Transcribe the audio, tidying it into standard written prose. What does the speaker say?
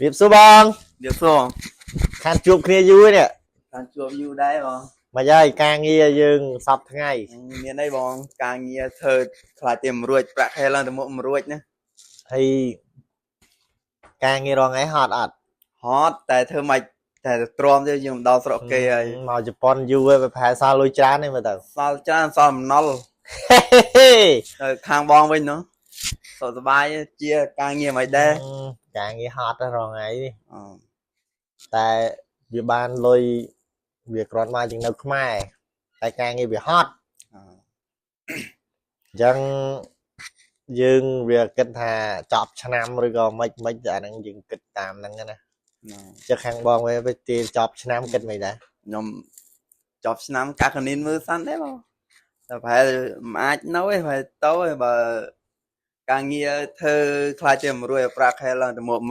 រាបសួរបង រាបសួរ ខានជួបគ្នាយូរនេះ ខានជួបយូរដែរបង មកហើយការងារយើងសពថ្ងៃ មានអីបងការងារធ្វើខ្លាចតែមិនរួចប្រាក់ខែឡើងទៅមុខមិនរួចណា ហើយការងាររងថ្ងៃហត់អត់ ហត់តែធ្វើម៉េចតែទ្រាំទៅយើងមិនដល់ស្រុកគេហើយ មកជប៉ុនយូរហើយប្រហែលសល់លុយច្រើនទេមើលទៅ សល់ច្រើនសល់បំណុលទៅខាងបងវិញនោះសុខសប្បាយជាការងារមិនដែរ ការងារហត់រងថ្ងៃនេះតែវាបានលុយវាគ្រាន់មកជាងនៅខ្មែរតែការងារវាហត់អញ្ចឹងយើងវាគិតថាចប់ឆ្នាំឬក៏មិនមិនអាហ្នឹងយើងគិតតាមហ្នឹងណាចុះខាងបងវាទីចប់ឆ្នាំគិតមិនដែរ ខ្ញុំចប់ឆ្នាំកាកនិនមើលសិនដែរបងតែប្រហែលមិនអាចនៅទេប្រហែលទៅទេបើការងារធ្វើខ្លាចតែមិនរួចប្រាក់ខែឡើងទៅមក